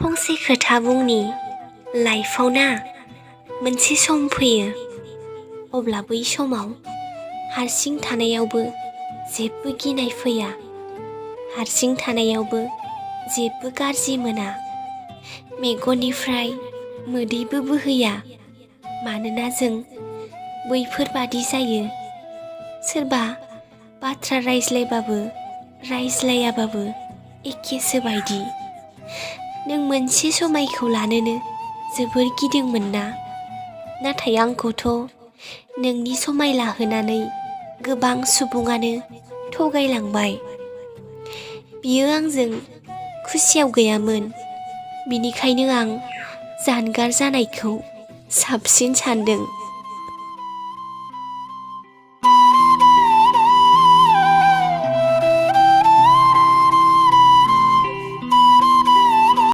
फंसे खोथा बुंनि लाइफआव ना मोनसे सम फैयो अब्ला बै समाव हारसिं थानायावबो जेबो गिनाय फैया, हारसिं थानायावबो जेबो गाज्रि मोना, मेगननिफ्राय मोदैबो बोहैया। मानोना जों बैफोरबादि जायो। सोरबा बाथ्रा रायज्लायबाबो रायज्लायाबाबो एखेसो बायदि। नों मोनसे समायखौ लानोनो जोबोर गिदोंमोन ना, नाथाय आंखौथ' नोंनि समाय लाहोनानै गोबां सुबुङानो थगायलांबाय। बियो आंजों खुसियाव गैयामोन, बिनिखायनो आं जानगार जानायखौ साबसिन सानदों।